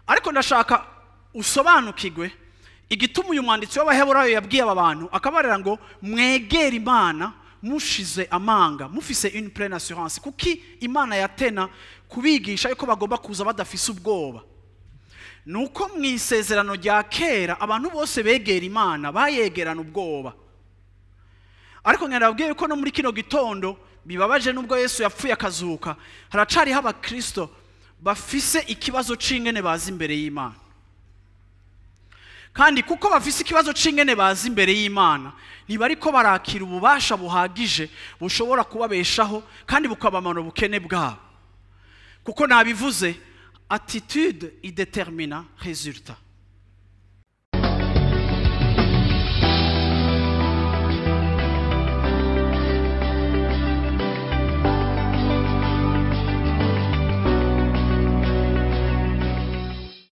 Ariko ndashaka usobanukirwe igituma uyu mwanditsi w'Abaheburayo yabwiye aba bantu, akabarira ngo mwegere Imana mushize amanga, mufise une pleine assurance. Kuki Imana yatena kubigisha yuko bagomba kuza badafise ubwoba? Nuko mu isezerano rya kera abantu bose begera Imana bayegerana ubwoba. Ariko nababwiye yuko no muri kino gitondo bibabaje, nubwo Yesu yapfuye akazuka, haracariho abakristo bafise ikibazo c'ingene baza imbere y'Imana. Kandi kuko bafise ikibazo c'ingene baza imbere y'Imana, ntibariko barakira ububasha buhagije bushobora kubabeshaho kandi bukabamara ubukene bwabo. Kuko nabivuze, attitude idétermina résultat.